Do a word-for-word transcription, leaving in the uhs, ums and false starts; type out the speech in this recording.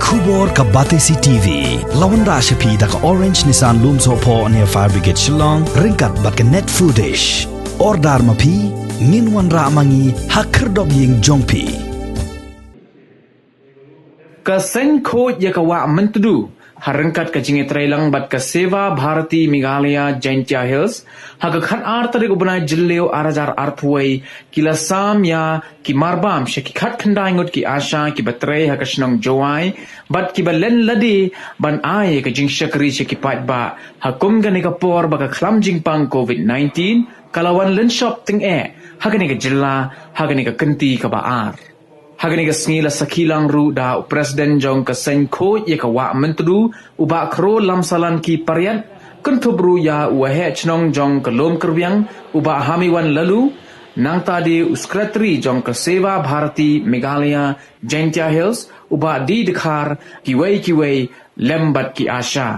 Khubor ka Batesi TV la wanrah sha phi da ka Orange Nissan Lumsohphoh near Fire Brigade Shillong ryngkat bad ka Net Foodish. Order ma phi, ngin wanrah ma ngi ha khyrdop ïing jong phi. Ka seng khuid ïa ka wah Myntdu ha ryngkat ka jingïatreilang bad ka Seva Bharati Meghalaya Jaintia Hills ha ka khat ar tarik u bnai Jylliew ar hajar arphew wei ki la sam ïa ki marbam sha ki khat khyndai ngut ki ASHA kiba trei ha ka shnong Jowai bad kiba len lade ban ai ïa ka jingshakri sha ki paidbah ha kum kane ka por ba ka khlam jingpang COVID nineteen ka la wan lynshop tyngeh ha kane ka jylla ha kane ka kynti kaba ar. Ha kane ka sngi la sakhi lang ruh da u President jong ka seng khuid ïa ka wah Myntdu u Bah Khrol Lamsalanki Pariat, kynthup ruh ïa u Waheh Chnong jong ka Lum Kyrwiang u Bah Hamiwan Laloo, nangta de u Secretary jong ka Seva Bharati Meghalaya Jaintia Hills u Bah D Dkhar, kiwei kiwei lem bad ki ASHA.